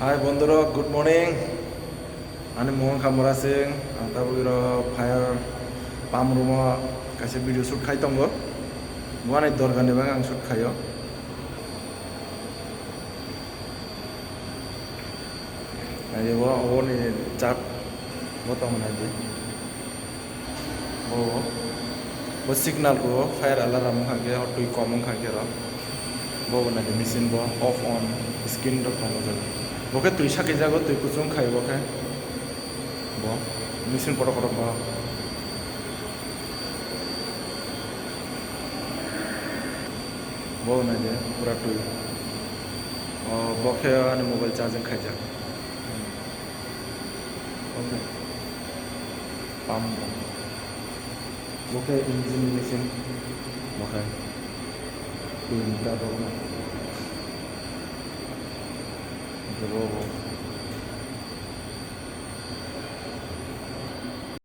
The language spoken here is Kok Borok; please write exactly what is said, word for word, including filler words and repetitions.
Hi bondhurok, good morning. Ani mung wngkha Murasing, ang tabuk iro fire pump room o kaisa video shoot khai tongo. Bo ani dorga ni bagwi ang shoot khaio. Naidi bo, oboni chat bo tongmani di. Bo, bo signal rwo, fire alarm wngkha khe, o twi kom wngkha khe rw. Bo bo naidi machine bo off on screen rok tongo jaga. Bo khe twi sakaijago, twi kuchung khai bo khe. Bo machine kotor kotor bo. Bo naidi pura twi. O, bo khe ani mobile charging khaijak. Okay. Pump bo. Bo khe engine ni machine. Bo khe twi meter rok no. Bo, bo.